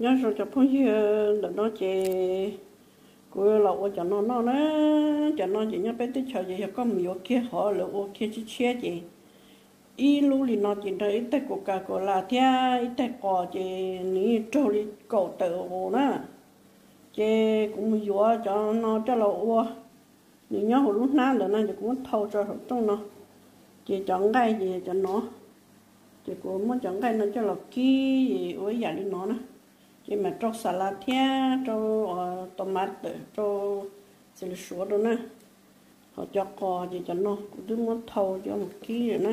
Nyob zoo cov phooj ywg, ntawm no ces kuv los ua cov no noj na. Cov no ces nyob peb teb chaws ces yog koj mus yuav kiag hov lawv ua kiag tshiab tshiab ces ib lub li no ces nrog ib teg Coca-Cola thiab ib teg qos ces nws yeej raug li kaum tawm na. Ces kuv mus yuav cov no coj los ua, nws nyob hauv lub hnab ntawd na ces kuv muab thau tso saum rooj no. Ces cov nqaij ces cov no, ces kuv muab cov nqaij no coj los kib ua ib yam li no na. Ces mam rau xas las thiab rau tomato, rau xas las suav rau na. Ho cov qos ces cov no kuv twb muab thau coj mus kib lawm na.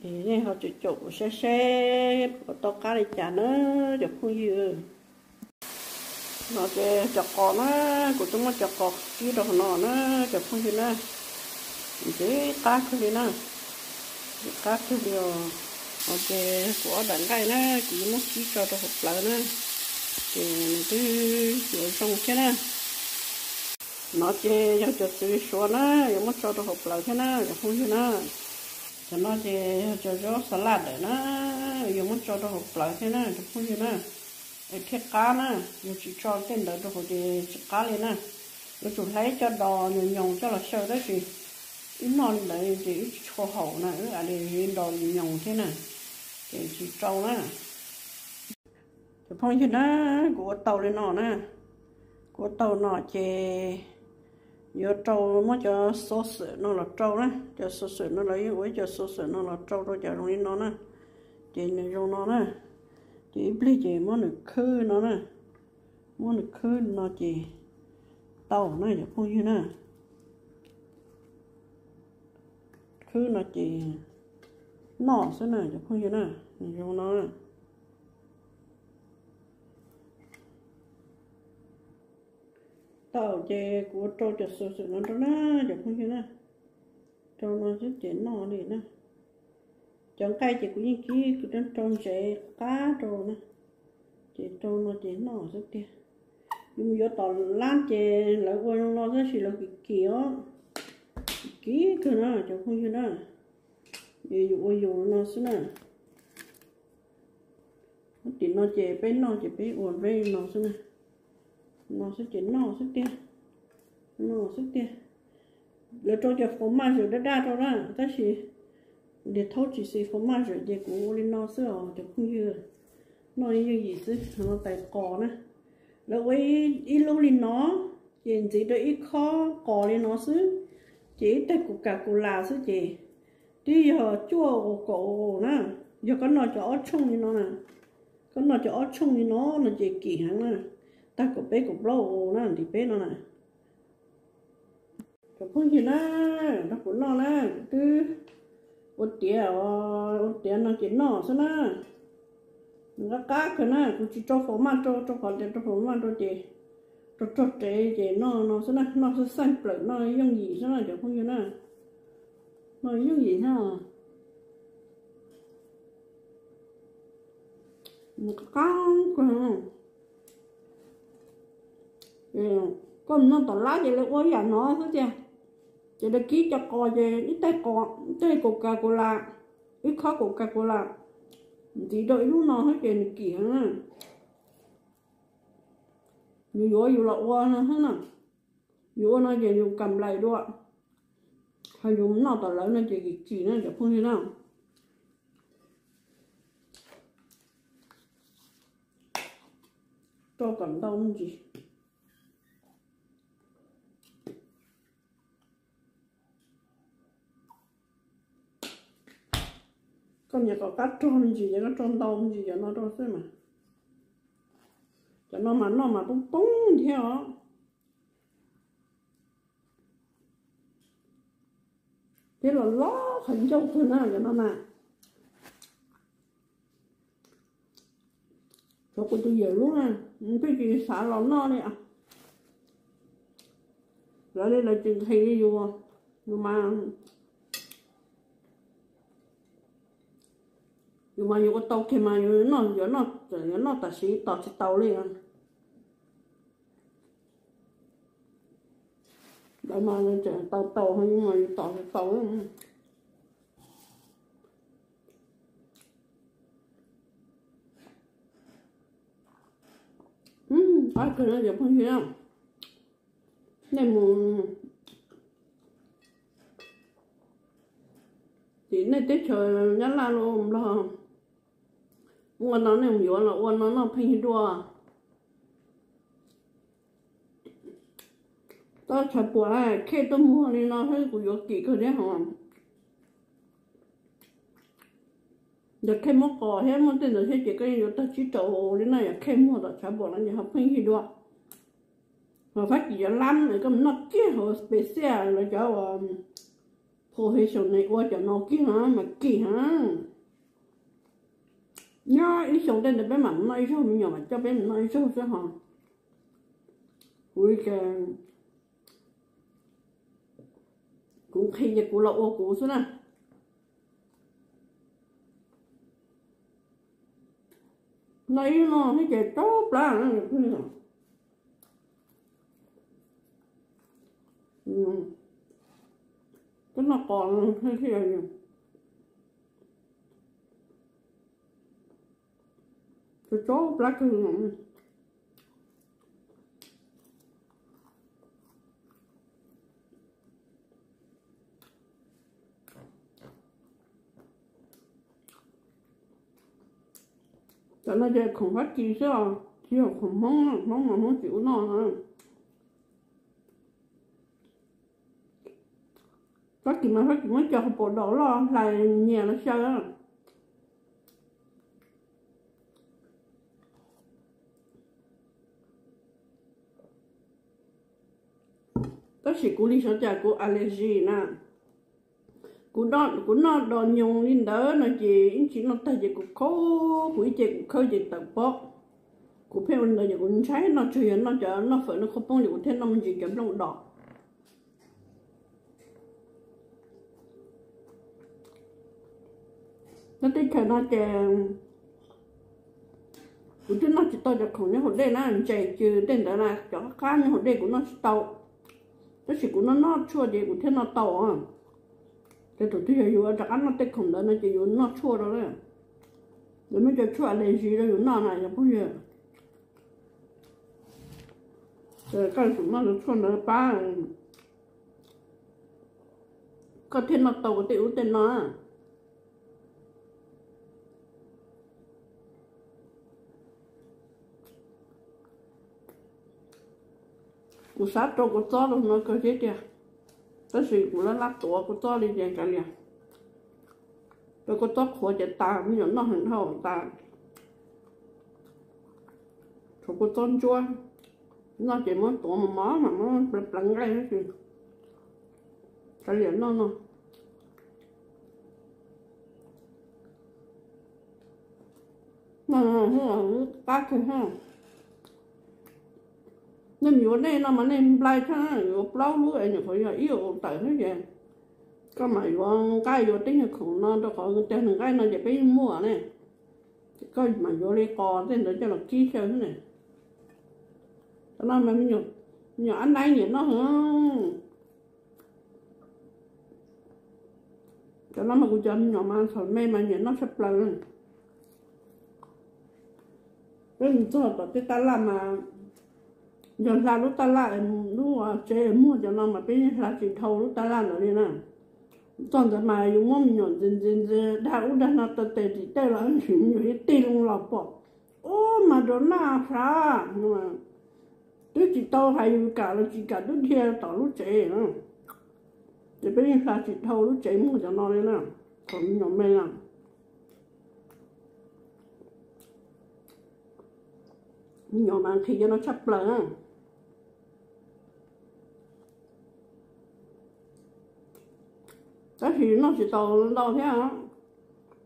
Es nej ho caum caum kuv saib seb puas tau qab li cas na cov phooj ywg. No ces cov qos na, kuv twb muab cov qos kib rau hauv no na cov phooj ywg na. Ntxim qab kawg li na, ntxim qab kawg li os. No ces kuv ob daim nqaij na, kuv yuav muab kib tso rau hauv plawv na, ces nws twb yuav zoo thiab na. No ces yog cov xas las suav na, yuav muab tso rau hauv plawv thiab na cov phooj ywg na. Cov no ces yog cov zaub xas las dawm na, yuav muab tso rau hauv plawv thiab na cov phooj ywg na, es thiaj qab na. Yog tsis tso tej ntawd rau hauv ces tsis qab li na. Yuav tsum hlais cov dos nyoos nyoos coj los xyaw tab sis wb noj li ntawd ces wb tsis tshua haum na, wb ua li nrog nyoos thiab na, ces tsis rau na. Cov phooj ywg na, kuv ua tau li no na, kuv ua tau no ces yuav rau, muab cov xov xwm no los rau na, cov xov xwm no los yeej ua ib co xov xwm no los rau rau cov zoo li no na, ces nws zoo no na, ces ib pliag ces muab nws khwb no na, muab nws khwb no ces tau na cov phooj ywg na. Khwb no ces noj xwb na cov phooj ywg na, nws zoo no. Tau ces kuv rau cov xov xwm no rau na cov phooj ywg na, rau no xwb ces noj li na. Cov nqaij ces kuv yeej kib, kuv rau ntsev qab rau na, ces rau no ces noj xwb tiag. Yus mus yuav tom lab ces lawv ua zoo no tab sis lawv kim kim os, kim kawg na cov phooj ywg na. Yus ua yus no xwb na. Tim no ces peb noj ces peb ua peb no xwb na, no xwb ces noj xwb tiag, noj xwb tiag. Lawv rau cov fo maj zom daj daj rau na tab sis kuv niag thaub tsis xis fo maj zom ces kuv ua li no xwb os cov phooj ywg. Noj yooj yim xwb, no tais qos na. Lawv ua ib lub li no ces ntxiv rau ib khob qos li no xwb, ces ib tag Coca-Cola xwb ces twb yog cuaj kaum na. Yog koj noj cov ob tshooj li no na, koj noj cov ob tshooj li no no ces kim heev na, tag kaum peb kaum plaub na ntiv peb no na. Cov phooj ywg na, nrog kuv noj na, kuv twb ua tiav, ua tiav no ces noj xwb na. Nws qab qab kawg na, kuv tsis rau fo maj rau, rau qhov tias rau fo maj rau ces rog rog rev ces noj no xwb na, noj xwb xeej plaws noj yooj yim xwb na cov phooj ywg na, noj yooj yim thiab. Nws qab qab kawg. Koj mus noj tom lab ces lawv ua yam no xwb tiag, ces lawv kib cov qos ces ib teg qos, ib teg Coca-Cola, ib khob Coca-Cola ntxiv rau ib lub no xwb ces nws kim heev na. Yus yuav yus los ua no xwb na, yus ua no ces yus kam nplais dua, ho yus noj tom lawv no ces kim kim na cov phooj ywg na. Rau kom ntau me ntsis. Koj niam kom qab rog me ntsis ces koj rau ntau me ntsis cov no rau xwb mas. Cov no mas noj mas poob poob thiab os. Thiab los loj qhov ncauj kawg na cov no na. Tshuav kuv tus yawm lub na, twb tsis xav los noj li. Lawv li lawv tsis nqhis li yus, yus mas, yus mas yus ua tau kiag mas yus noj, yuav noj tam sim tos tsis tau li. Lawv mas tseem tau tau, yus mas yus tos tsis tau. Qab kawg no cov phooj ywg, nej mus tim nej teb chaws Nyab Laj los Nplog, ua no nej mus yuav los ua no noj pheej dua. Tau tshav puam khej tuaj muag li no xwb kuv yuav kim kawg thiab hos. Yog khej muab qos thiab muaj tej ntawd thiab ces koj yuav tag tsib rau li no, yog khej muag tom tshav puam no ces ho pheej yig dua. Ho Fab Kis cov lab koj mus noj kiag hauv special lawv cov uas professional ua cov no kiag no mas kim heev. Nyob ib xyoo tej ntawd peb mam mus noj ib zaug, me nyuam mam coj peb mus noj ib zaug xwb hos. Kuv, kuv nqhis ces kuv los ua kuv xwb na. Noj ib no thiab ces tsaus plab. Koj noj qos thiab, tsaus plab kawg. Cov no ces khoom Fab Kis xwb os, tsis yog khoom Hmoob, Hmoob mas Hmoob tsis ua noj no. Fab Kis mas Fab Kis muab cov hauv paus dos loj hlais nyias los xyaw. Tab sis kuv li xyov cas kuv allergy na. Kuv noj dos nyoos li ntawd no ces ib ntsis noj tag ces kuv khaub, kuv ib ce kuv khawb ces tawm pob. Kuv pheej ua li ntawd ces kuv ntshai noj, tsuas yog noj cov noj fawm noj qhob poob ces kuv thiaj noj me ntsis cov nplooj dos. Nyob teb chaws no ces kuv twb noj tsis tau cov khoom nyob hauv dej na, ntses cws tej ntawd na, cov qab qab nyob hauv dej kuv noj tsis tau. Tab sis kuv noj noj tshuaj ces kuv thiaj noj tau. Ces thaum twg yog yus rov qab noj tej khoom ntawd no ces yus noj tshuaj rau na. Yus muab cov tshuaj allergy rau yus noj na cov phooj ywg. Koj tsum noj cov tshuaj ntawd pab koj thiaj noj tau tej ub tej no. Kuv xav rau kua txob rau no kawg thiab tiag, tab sis kuv laj laj tuav kua txob li ces kav liam. Rau kua txob qhuav ces tas, me nyuam noj heev dhau tas. Tshuav kua txob ntsuab, noj ces muab tuav mos mos mas muab pleev pleev nqaij xwb. Kav liam noj no. Qab kawg. Nej mus yuav dej no mas nej nplai tshaj, yuav plaub lub es nyuam qhuav yog ib us tawm xwb ces koj mam yuav nqaij yuav teb nyuag khoom no rau qhov tias nws nqaij no ces peb yeej muaj ne. Koj mam yuav li qos tej ntawd coj los kib xyaw xwb ne. Cov no mas me nyuam ab naib nyiam noj heev. Cov no mas kuv cov me nyuam mas thaum me mas nyiam noj tshaj plaws. Peb mus txog tom tej taj laj mas yog hla lub taj laj, lub tsev muag cov no mas peb yeej hla tsis dhau lub taj laj ntawd li na. Txog ntawd mas yus muab me nyuam ntxias ntxias ntxias dag ub dag no taw tes tim tej los tsis me nyuam yeej tig loo los pom. Ub, mas rau naj hla, twb tsis tau hais yus kam los tsis kam twb dhia tom lub tsev. Ces peb yeej hla tsis dhau lub tsev muag cov no li na, thaum me nyuam me na. Me nyuam mas nqhis cov no tshaj plaws. Tab sis noj tsis tau ntau thiab.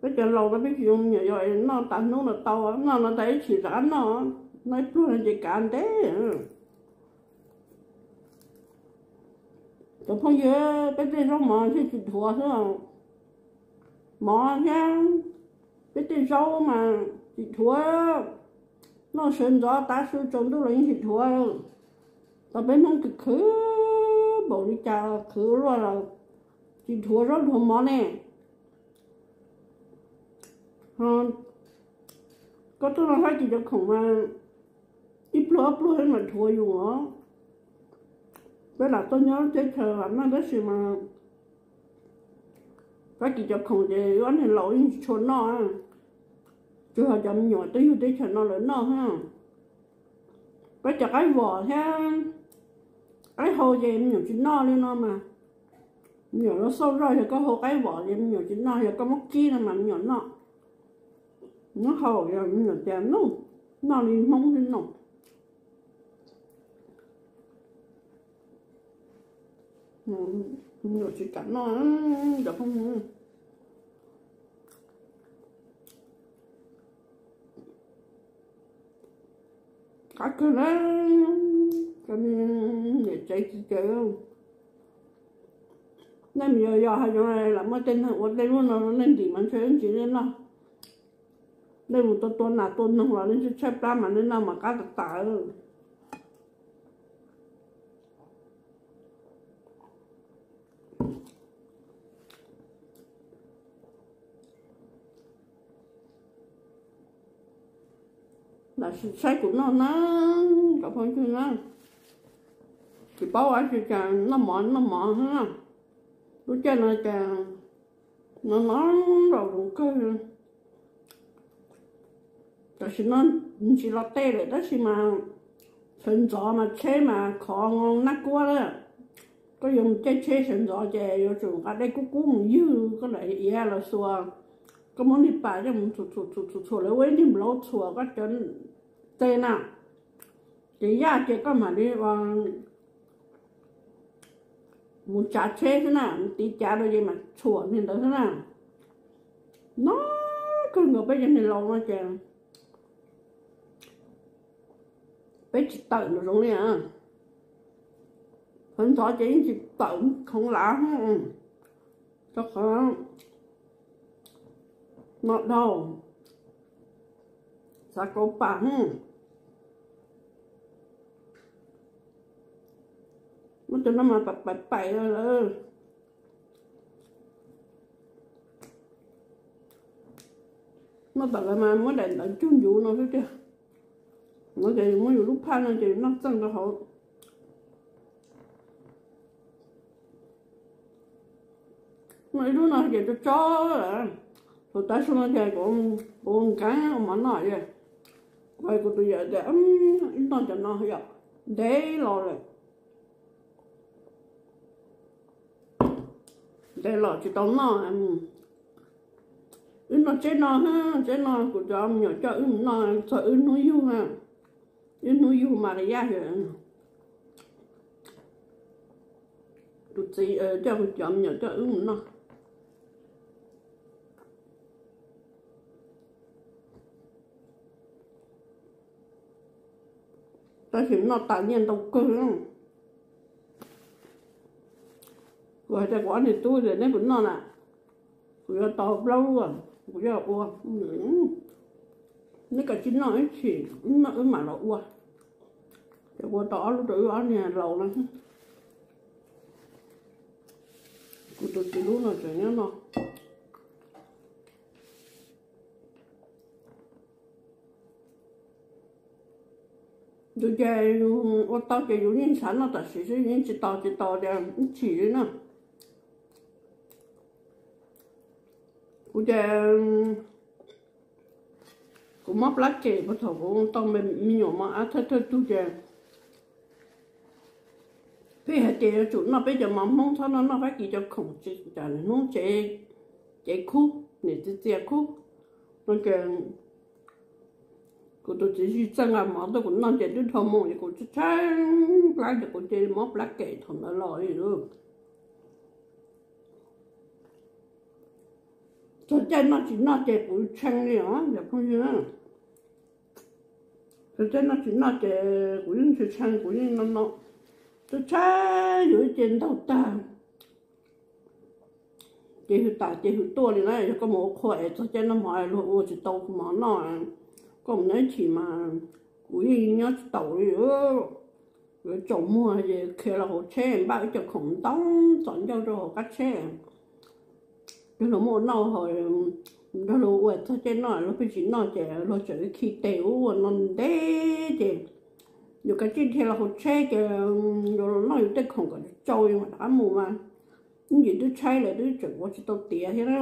Peb cov laus no peb tsis zoo me nyuam yaus es noj tas hnub no tau, noj no tas ib chim rov qab noj, noj ib pluag no ces kav ntev. Cov phooj ywg, peb tej zaub mov thiaj tsis dhuav xwb. Mov thiab peb tej zaub mas tsis dhuav, noj sawv ntxov tav su tsaus ntuj los yeej tsis dhuav. Tau peb Hmoob khwv khwv npaum li cas khwv luaj los tsis dhuav zaub dhuav mov ne. Koj tuaj no saib kis cov khoom mas ib pluag ob pluag mam dhuav yus os. Peb lam tuaj nyob teb chaws no tab sis mas Fab Kis cov khoom ces ob niag laus yeej tsis tshua noj, tsuas yog cov me nyuam twb yug teb chaws no lawv noj thiab. Peb cov qaib vom thiab qaib hau ces me nyuam tsis noj li no mas. Me nyuam los xauj zoj, yog koj hau qaib vom ces me nyuam tsis noj, yog koj muab kib no mas me nyuam noj. Nyob hauv yog me nyuam tias noj, noj li Hmoob xwb no. Me nyuam tsis kam noj, cov phooj ywg. Qab kawg na, cov niam tsev txiv tsev, nej mus yos yos hav zoov lam muaj tej neeg ua tej lub no rau nej ntim mas ntshe ntsis nej noj. Nej mus tua tua nas tua noog los nej tshaib plab mas nej noj mas qab tas tas. Lam sim saib kuv noj na, cov phooj ywg na, tsis paub ua tsi cas noj mov noj mov xwb na. Lub caij no cas no no nraum zoov kawg. Tam sim no ntsis los tej lawm tab sis mas sawv ntxov mas tsheb mas khov nab kuab lawm. Koj yuav mus caij tsheb sawv ntxov ces yuav tsum nqa dej kub kub mus ywg koj daim iav los xuas. Koj muab niag pas coj mus txhuam txhuam txhuam txhuam lawv ua ib niag nplaub txhuam koj cov tej na. Ces yaj ces koj mam li mus tsav tsheb xwb na, mus tiv cav rau ces mam txhuam niag ntawd xwb na. No kawg nkaus peb cov niag laus no ces peb tsis tawm nraum zoov li. Qhov ntxov ces yeej tsis tawm khoov lav, rau qhov no dhau, xav kauv pam. Muab cov no mas pais pais lawm. Noj tas lawv mas muab daim ntawv cug ncuv no xwb tiag. No ces yus muab yus lub phaj no ces yus noj txeej rau hauv. Noj ib lub no ces tso tso lawm. Thaum tav su no ces kuv nkees ua mov noj, kuv hais kuv tus yawm tias wb noj cov no yom, ntev los lawm. Ntev los tsis tau noj. Wb noj tsheb no, tsheb no kuv cov me nyuam coj wb mus noj txog wb hnub yug na. Wb hnub yug mas yaj, tus txiv coj kuv cov me nyuam coj wb mus noj. Tab sis noj tas nyiaj ntau kawg. Kuv hais tias kuv ob niag tub tias neb puas noj na, kuv yuav tau plaub lub, kuv yuav ua, neb kav tsij noj ib chim, wb mam los ua. Ces ua tau ob lub rau wb ob niag laus no. Kuv tus txiv lub no tseem nyob no. Yus ces yus ua tau ces yus yeej xav noj tam sim xwb, yeej tsis tau tsis tau tias ib chim li na. Kuv ces kuv mob plab kem puag thaum kuv tau me nyuam mos ab thawj thawj tug ces peb hais tias yuav tsum noj peb cov mov Hmoob, txhob noj noj Fab Kis cov khoom, cas hnub tsev, cev khub, niam txiv txias khub no ces kuv tus txiv zij txawj nqa mov tuaj kuv noj ces twb dhau moo ces kuv tshaib tshaib plab ces kuv cia li mob plab kem thaum ntawd los li. Txog caij noj tsis noj ces kuv tshee li os cov phooj ywg. Txog caij noj tsis noj ces kuv yeej tshee tshee, kuv yeej no no, tshaib tshaib yus ib ce ntaug tag. Ces hwm tas ces hwm tuaj li na, yog koj mus ua qhua es txog caij noj mov luag ua tsis tau mov noj, koj mus nyob ib chim mas kuv yeej nyob tsis taus li. Yuav tsaus muag ces khiav los hauv tsheb npaj ib co khoom ntau txom ncauj rau hauv qab tsheb. Yog luag muab ua noj, nrog luag ua txog caij noj luag pheej tsis noj ces luag tseem khi tes ua no ntev ces Yus kav tsij dhia los hauv tsheb ces yus los noj yus tej khoom kom tsau yus mam rov qab mus mas. Ib ntsis twb tshaib lawm twb tseem ua tsis tau tiav thiab na.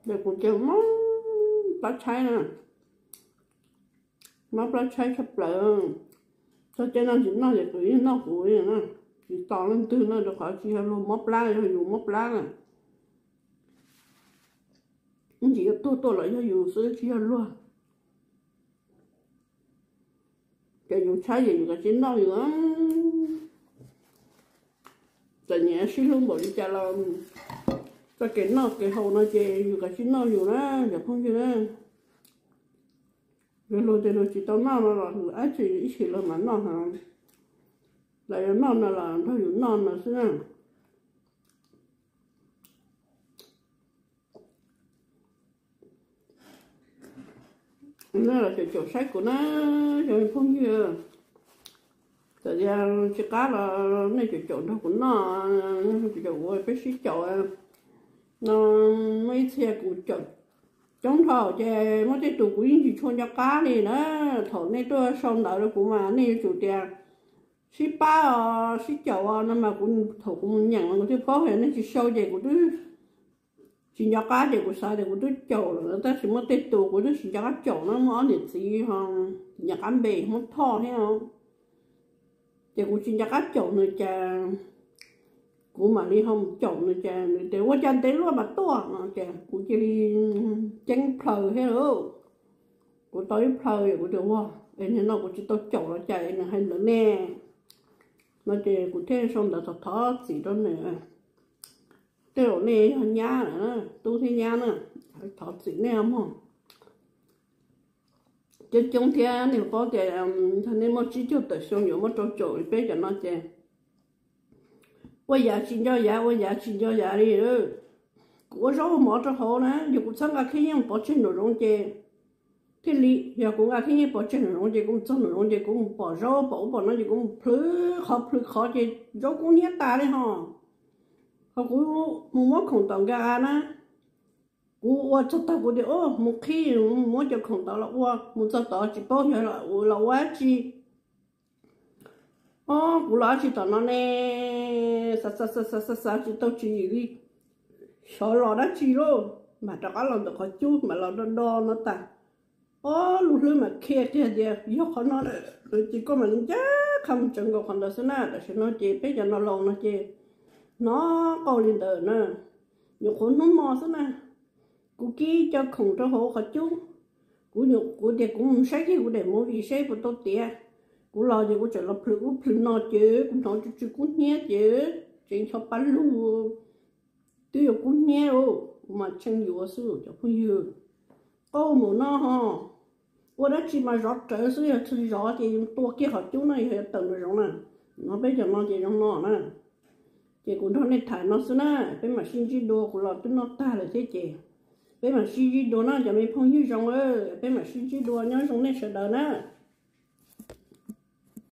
Ces kuv cia mob plab tshaib na, mob plab tshaib tshaj plaws. Txog caij noj tsis noj ces kuv yeej noj kuv li na, tsis tos leej twg na, rau qhov tsis yog luag mob plab, yog yus mob plab na. Ib ntsis yuav tuag tuaj los yog yus xwb tsis yog luag. Ces yus tshaib ces yus kav tsij noj yus. Txawm nyias sib hlub npaum li cas los txoj kev noj kev haus no ces yus kav tsij noj yus na, cov phooj ywg na. Yog luag tias luag tsis tau noj no los dab tsi ib chim luag mam noj, los yog noj no los nrog yus noj no xwb na. Nej los caum caum saib kuv na, cov phooj ywg. Txawm tias tsis qab los nej caum caum nrog kuv noj, caum caum kuv peb sib caum no. Muaj ib txhia kuv caum coob dhau ces muaj tej tus kuv yeej tsis tshua nco qab li na. Thaum nej tuaj sau ntawv rau kuv mas nej yuav tsum tias sib pab os, sib caum os no mas kuv thaum kuv mus nyeem mas kuv thiaj paub, yog nej tsis sau ces kuv twb tsis nco qab ces kuv xav tias kuv twb caum lawm, tab sis muaj tej tus kuv twb tsis nco qab caum na, muaj ob niam txiv ho nco qab npe Hmoob Thoj thiab. Ces kuv tsis nco qab caum nws ces kuv mam li ho mus caum nws ces nws tias ua cas ntev luaj mas tuaj no ces kuv cia li ceeb plhaws thiab lauj. Kuv tau ib plhaw kuv tias ua, es nim no kuv tsis tau caum los cas es nws hais ntawd ne, no ces kuv thiaj sau ntawv thov thov txim rau nws. Tej zaum nej yog nyab lawm, tub thiab nyab na, thov txim nej mog. Coob coob thiab nej paub tias yog nej muaj tsib caug tawm xyoo yuav muab rau caum li peb cov no ces ua yav tsis nco yav, ua yav tsis nco yav li. Kuv ua zaub ua mov rau hauv na, yog kuv txhob nqa khib nyiab pov tseg nraum zoov ces thiaj li, yog kuv nqa khib nyiab pov tseg nraum zoov ces kuv mus txog nraum zoov ces kuv mus pom zaub pom ub pom no ces kuv mus plhws qhov plhws qhov ces zaub kub hnyiab tas li ho. Ho kuv mus muab khoom tom nkas na, kuv ua txog tag kuv tias mus qhib, muab cov khoom tod los ua, mus txog tod tsis paub yog los ua dab tsi. Ob, kuv los dab tsi tom no ne, xav xav xav xav xav xav tsis tau tswv yim li, xyov los dab tsi lauj, mam rov qab los ntawm qhov cub mam los do do no tas. Ob, lub hlwb mam qhia kiag tias yog qhov no, ces koj mam li ncaj qha mus tsawv nkaus qhov ntawd xwb na. Tam sim no ces peb cov no laus no ces hnov qau li ntawd na. Nyuam qhuav hnub hmo xwb na, kuv kib cov khoom rau hauv qhov cub, kuv nyuam qhuav tias kuv mus saib kiag kuv daim movie seb puas tau tiav. Kuv los ces kuv tseem los plhws ub plhws no ces kuv hnov tsw tsw kub hnyiab ces tseem ncho pab lug, twb yuav kub hnyiab, kuv mas tshee yuav xwb cov phooj ywg. Qau mus no ho, ua dab tsi mas zov rawv xwb, yog tsis zov ces tua kiag qhov cub no yog yuav tawm nraum zoov na. No peb cov no ces zoo no na. Ces kuv nrog nej tham no xwb na, peb mam sib ntsib dua, kuv los twb noj tag lawm thiab ces peb mam sib ntsib dua na cov me phooj ywg zoo, peb mam sib ntsib dua, nyob zoo nej sawv daws na.